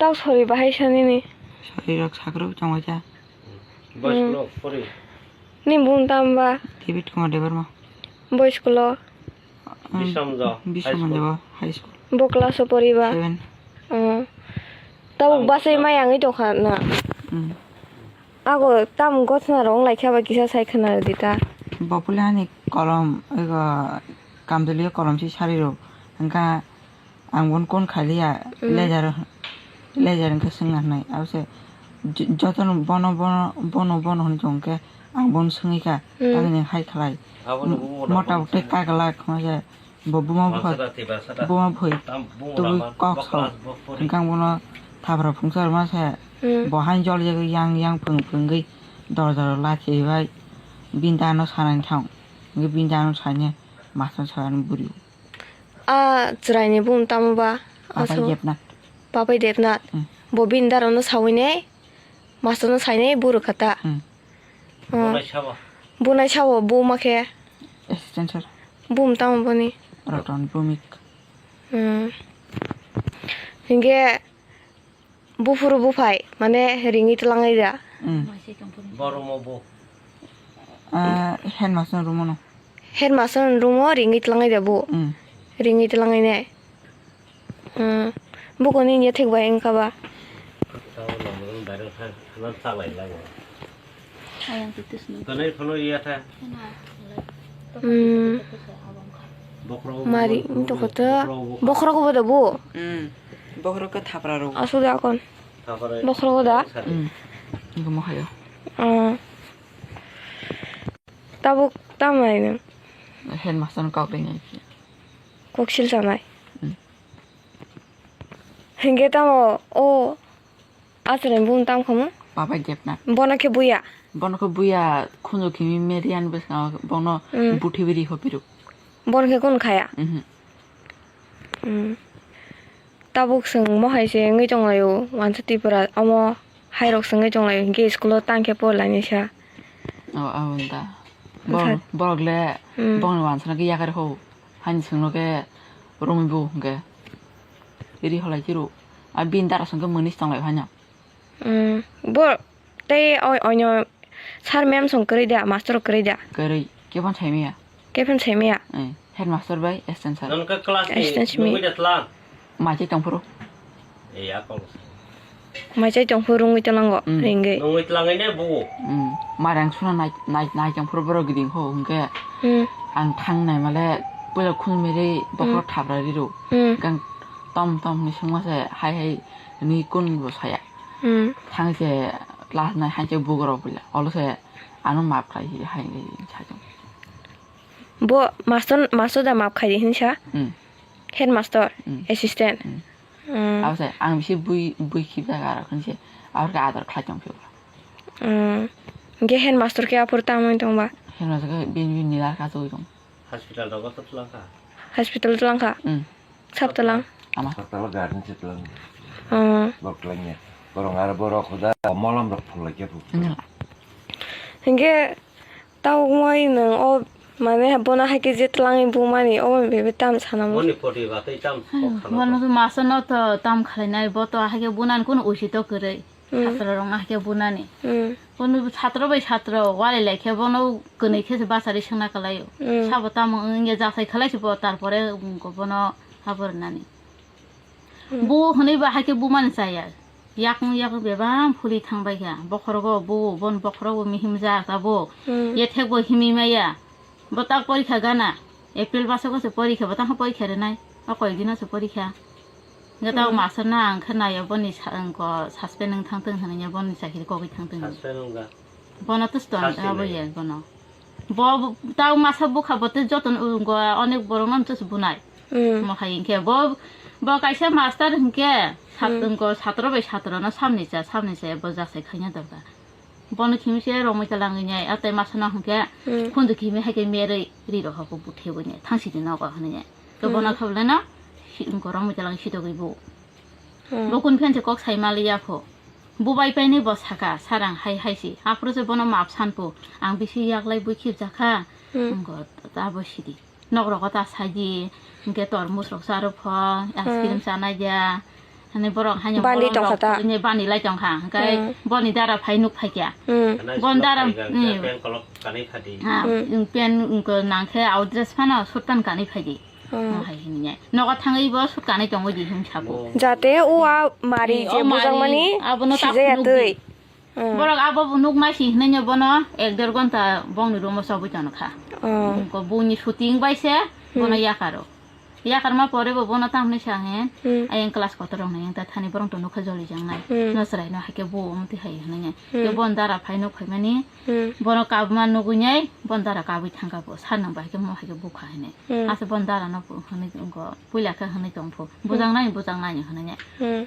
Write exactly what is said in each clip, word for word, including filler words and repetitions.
Tok sori bahai sanini. Sori rok sakro chongwacha. Boys Hmm. Club, pori. Ni bum tam ba? David Kumar Debbarma. Boys Club. Hmm. Bisamjo High School. Bisamjo High School. Bo class o pori ba? Seven. Hmm. Tabuk Tabuk basai class. Mai angwi tongkha na? Hmm. Ago tam gotna rong lai kha ba kisa sai khna di ta. Bopuli hani kolom, ego kamdulio kolom si sari rok. Hingka Ang bono kon khaliya, Mm. lejar, lejar wngkhe swngna hwnwi. Abose j-, jotono bono, bono, bono, bono hwnwi tongkhe ang bono swngwi kha, Mm. tamoni hai khlai. Abono bumo mota da tei bono kagla khma se bo buma bupha, buma bupha twi kok sao. Hwnkhe ang bono thapra phungsa rwma se Mm. bo haino jol jagwi yang yang phwng phwngwi dorja rok lachibai bini dano sanani thang. Hwnkhe bini dano sainai master sanani bwrwi. A chwraini bumung tamo ba? Papai Debnath. Papai Debnath. Hmm. Bo bini dara no sawi nai, master no sai nai, buru kha ta. Hmm. Oh. Bunai sabo. Bunai sabo, buma khe. Assistant sir. Bumung tamo boni? Ratan Bhumik. Hmm. Hingke Buphuru buphai, mane ringwi twlangwi da. Mm. Borokmo bo. Ah, headmaster room-o no. Headmaster room-o ringwi twlangwi da bo. Mm. Ringwi twlangwi ne. Hmm. Buko ni ya thik bai wngkha ba. Tao no, no, direct han, han chalai lago. Ayang titis no. Kanai phano iya tha. Hmm. Bokhorok Mari, bo-, toko to. Bokhorok bo. Bokhorok bo da bo. Hmm. Bokhorok ke thapra ro. Asu da kon. Thapra. Bokhorok da. Hmm. Niko mo hayo. Ah. Tabuk tamai nang. Headmaster kok ringai. Kok sil sanai. Hmm. Hingke tamo o Achai bumung tam khamu? Papai Debnath. Bono khe buya? Bono khe buya khunju kimi Marian bwskango bono Mm. buthi biri hopiruk. Bono khe kunu khaya? Mhm. Mm. Tabuk chwng mohai se wngwi tonglaio, wansa Tripura omo hairok se wngwi tonglaio, hinkhe school-o tang khe porlainisa. O, aboni da. Borok, Onkha- borok le Mm. bongni wansa no khe yakar kho. Hani chwngno khe romwi bo hwnkhe ri holai chiro. A bini dara songkhe mwnwi se tonglai phano. Mm, bo tei o-, oino sir ma'am song kwrwi da, master rok kwrwi da? Kwrwi, kebon saimaya. Kebon saimaya? Eh, headmaster bai assistant sir. Nang khe class ni Assistant simi. Nungwi da tlang? Maichai tongphuru. Eh, ya kok. Maichai tongphuru rungwi tlango, Mm. ringwi. Nungwi tlangwi ne buo. Mm, marang suna nai, nai, nai tongphuru borok giding ho hwnkhe. Mm. Ang thang nai male puila khun miri bokhorok Mm. thapra riro. Mm. Gang tom tom ni sungma se hai hai ni kun bo saya. Hmm. Thang se class nine hai se bugrok bole. Olo se ano map khai hi hai ni sajong. Bo master, master da map khai di hinsa? Hmm. Headmaster, Hmm. assistant. Hmm. Hmm. Abo se ang bisi bui, bui khibjak aro khan se. Aro khe ador khlai tong phiyo. Hmm. Ge headmaster khe aphuru tamo tong ba? Headmaster khe bini bini nila kha tong. Hospital rogo to twlang kha? Hospital twlang kha? Hmm. Sab twlang? Ama. Hospital garden se twlang. Hmm. Bok twlang ya. Borong aro borok khuda molom rok phulai khe phu. Nila. Hingke tamo wngmani nwng o mane bono hai khe je twlangwi bumani obo bebe tam sana muchung. Moni poti ba tei tam kok sana. Bono to master no to tam khlainai bo to hai khe bunani kunu usi to kwrwi. Hmm. Satro rok no hai khe bunani. Hmm. Bono satro bai satro walai lai khe bono kwnwi khe se bachari swngna kwlaio. Hmm. Sabo tamo wngya jasai khlai se bo tarpore bono abo rwnani. Hmm. Bo hwnwi ba hai khe bumani chaya. Yakung yakung bebak phuli thang bai kha. Bokhorogo bo, bon bokhorogo mihim jak abo. Hmm. Yethek bo himwi maya. Bo tak porikha gana. April maso ko se porikha, bo tak porikha rwnai. O koi dino se porikha. Nga tao Hmm. master na ang khe nai boni sa-, ang ko suspend wng thang tong hwnwi boni chakiri kogwi thang tong. Suspend wng da? Bono to sto ang Suspend abo wng. Ye bono. Bo, bo, tao masa bukha bo te joto n-, go onek borok no to bunai. Hmm. Mo hai hwnkhe bo, bo kaisa master hwnkhe sat-, Hmm. go satro bai satro no samni cha, samni cha bo jasai khaina dorkar. Bono khimi se romwi talangwi nai, a tai masa no hwnkhe Hmm. khunju khimi hai khe merwi ri rok hoko buthe bo nai, thang sidi nogo hwnwi nai. To bono Hmm. khablai no si-, wngko romwi talang sitogwi bo. Hmm. Bo kun phen se kok sai mali ya pho. Bo bai pai ni bo saka, sarang hai hai si. Aphuru se bono map san pho. Ang bisi yaklai bui khibjakha. Hmm. Wngko ta bo sidi. Nok rogo ta saidi, hwnkhe tormos rok cha rw pho, ice cream Hmm. chanai ya, Hani borok haino Bandi borok tongkha rok ta? Ini bandi lai tongkha. Hwnkhe Hmm. boni dara phai nuk phaikya. Hmm. Bon dara, hmm. Pen kolok kanwi phadi. Ha, Hmm. pen wngko nangkhe au dress phano suit pant kanwi phaidi. Hmm. Hai hinwi. Nogo thangwi bo suit kanwi tongwi di hwn sabo. Jate o a mari Hmm, je o mari, bujakmani abono ta sijaya phunuk twi. Di. Hmm. Borok abo bo nuk nai si hinwi bono ek der gonta bongni room o chobwi tongkha. Oh. Wngko boni shooting bai se bono Hmm. yakaro. Yakarma pore bo bono tamni sa he, Hmm. ayang class kotor rok nai ta thani borok to nukha joli jang nai. Hmm. No chwrai no hai khe bo omo twi hai hwnwi nai. Hmm. Ke bon dara phai nuk phaimani, Hmm. bono kabma nugui nai, bon dara kabui thangkha bo. Sar nang bai khe mo hai khe bukha hinwi. Hmm. Asa bon dara no hwnwi go puila khe hwnwi tong phu. Hmm. Bujang nai, bujang nai hwnwi nai. Hmm.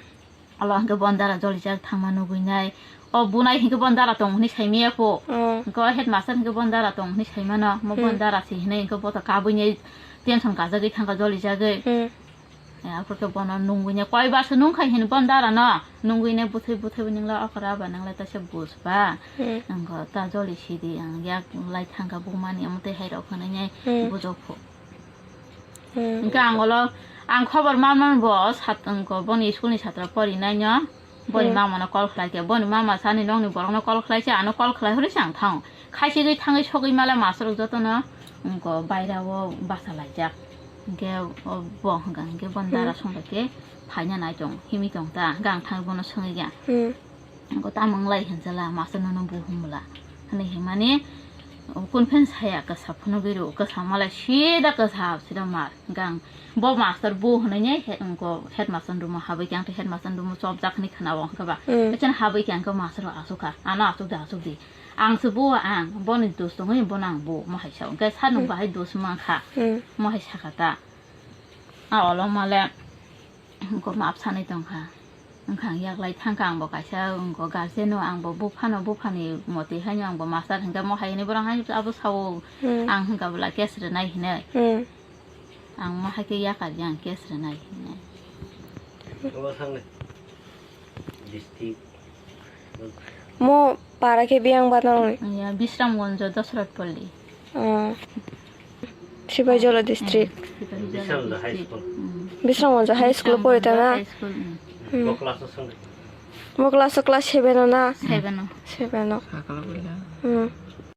Olo hwnkhe bon dara jolijak thangma nugui nai. O bunai hwnkhe bon dara tong hwnwi saimaya kho. Oh. Hwnkhe o headmaster hwnkhe bon dara tong hwnwi saimano. Mo bon Hmm. dara si hwnwi hwnkhe bo to kabui nai tension kajagwi thangkha jolijagwi. Hmm. Eh, aphuru khe bono nungui nai. Koi bar se nung khai hwnwi bon dara no. Nungui nai bwthai bwthai bo ningla okra ba ningla ta se bus ba. Hmm. Hwnkhe ta joli sidi ang yak lai thangkha bumani omo twi hai rok hwnwi nai Hmm. bujok phu. Hmm. Hwnkhe ang olo, ang khobor man man bo sat-, wngko boni school ni satra pori nai no, boni Hmm. mama no call khlai khe, boni mama sani nokni borok no call khlai se, ano call khlai hori se ang thango. Khaisigwi thangwi sogwi male master rok joto no, wngko baira o basa laijak. Hwnkhe o bo hwnkha hwnkhe boni Hmm. dara song bai khe phaina nai tong, himwi tong ta, hwnkhe ang thangwi bono swngwi kha. Hmm. Wngkha tamo wnglai hinjala, master nono bu hwnmwla. Hwnwi hinmani, o, conference haya kwsa phunugwi rw, kwsa malai sida kwsa sida mar. Hwnkhe ang bo master bu hwnwi ni he-, wngkha headmaster ni room o habwi khe, ang tei headmaster ni room o chopjak hwnwi khwna-o, hwnkhe ba. Mm. Echen habwi khe ang khe master rok achukha, ano achuk di, achuk di. Ang se bu, ang boni dos tongwi bono ang bu, mo hai sa. Hwnkhe sir nwng Mm. bahai dos mankha, Mm. mo hai sakha ta. A olo male. Wngkha map sanwi tongkha. Wngkha ang yaklai thangkha, angbo kaisa wngkha guardian o, angbo buphano, buphani motwi haino angbo master hwnkhe mo hai hwnwi borok hai abo sao, Hmm. ang hwnkha bwla case rwnai hwnwi. Hmm. Ang mo hai khe yakar di ang case rwnai hwnwi. District. Mo para khe biyang ba nang? Ya, Bisramganj, Dosratpalli. Ah. Sipaijala district. Sipaijala Bisramganj High district. School. Mm. Bisramganj High School Bisramganj pori tana? High School, mm. Hmm. Mo class o song. Mo class o class seven o na? Seven o. Seven o. Sakala bwla. Hmm.